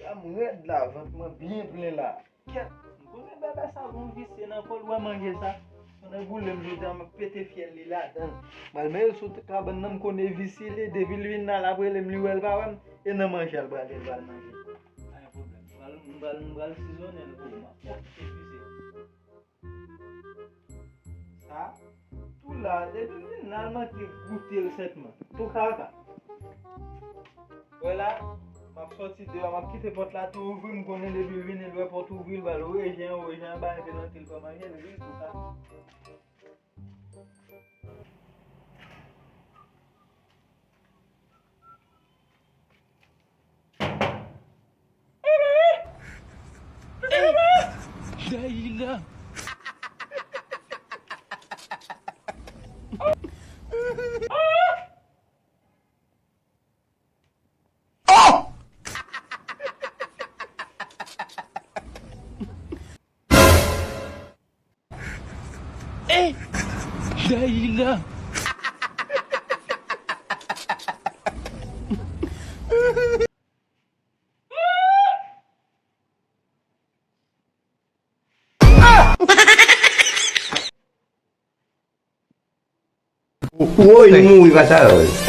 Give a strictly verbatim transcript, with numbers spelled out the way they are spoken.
Sa m rèd la, vant mwen byen plen la. Kèt, m konnen bèbè sa gon visye nan kò l, wè manje sa. Pandan boule m jodi a, m ap pete fyèl li ladan l. M al mete l sou kabann nan, m konnen visye li ye, depi l vin la, l ap rele m, li wè l pa wè m, e nan manje a l prale, l pral manje. Pa gen pwoblèm. M pral, m pral, m pral sizonnen l pou ou, m ap fè l pete visye. Sa, tou la, depi m vin la, l manke goute l sètman. Tou kaka. Wè la, m ap sòti deyò, m ap kite pòt la tou ouvri, m konnen depi l vini, l wè pòt ouvri, l pral orejen, orejen anba, epi nan til pa manje, l ri tou kaka. Dayila. Dayila. Woy, li mouri pa sa.